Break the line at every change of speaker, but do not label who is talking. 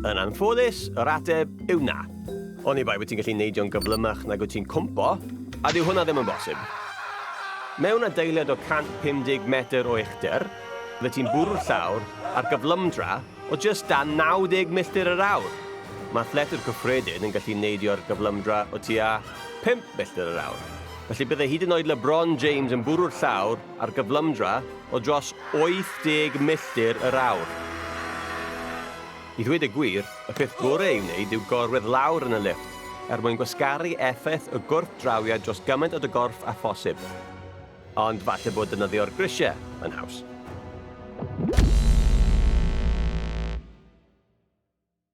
Yn anffodus, yr ateb yw na. Oni bai bod ti'n gallu neidio'n gyflymach nag wyt ti'n cwmpo, a dyw hwnna ddim yn bosib. Mewn adeilad o 150 metr o uchder, fyddet ti'n bwrw'r llawr ar gyflymdra o jyst dan 90 milltir yr awr. Mae athletwr cyffredin yn gallu neidio ar gyflymdra o tua 5 milltir yr awr. Felly bydde hyd yn oed LeBron James yn bwrw'r llawr ar gyflymdra o dros 80 milltir yr awr. I ddweud y gwir, y peth gorau i'w wneud yw gorwedd lawr yn y lifft, er mwyn gwasgaru effaith y gwrthdrawiad dros gymaint o dy gorff â phosib. Ond falle bod defnyddio'r grisiau yn haws.